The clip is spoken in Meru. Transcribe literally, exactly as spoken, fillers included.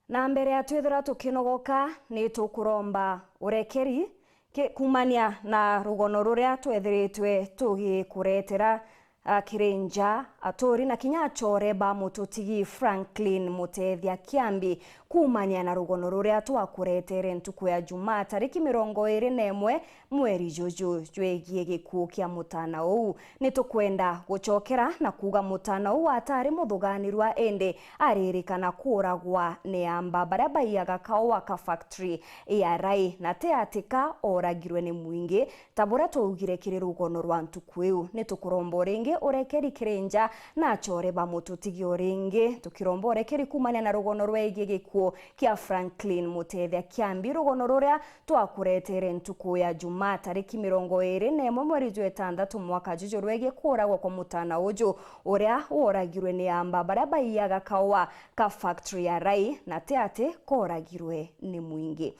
Na mbere ya twithira tukinogoka, ni tukuromba urekeri ki-, kumania na rugono ruria twethiritwe tugikuretera, a, kiri nja, aturi na kinya achore ba mututigi Franklin Mutethia Kiambi, kumania na rugono ruria twakuretere ntuku ya Jumaa tariki mirongo iri na imwe mweri juju jwegie gikuu kia mutana uu. Ni tukwenda gucokera na kuuga mutana uu atari muthuganirwa, indi aririkana kuuragwa ni amba baria baiyaga kaua ka factory ya Rai, na ti ati ka ooragirwe ni mwingi, ta buria twaugire kiri rugono rwa ntuku iu. Ni tukuromba o ringi urekeri kiri nja na achore ba mututigi o ringi, tukiromba urekeri kumania na rugono rwegie gikuu kia Franklin Mutethia Kiambi, rugono ruria twakuretere ntuku ya Jumaa tariki mirongo iri na imwe mweri jwa itantatu mwaka juju rwegie kuuragwa kwa mutana uju uria wooragirwe ni amba baria baiyaga kaua ka factory ya Rai, na ti ati kooragirwe ni mwingi.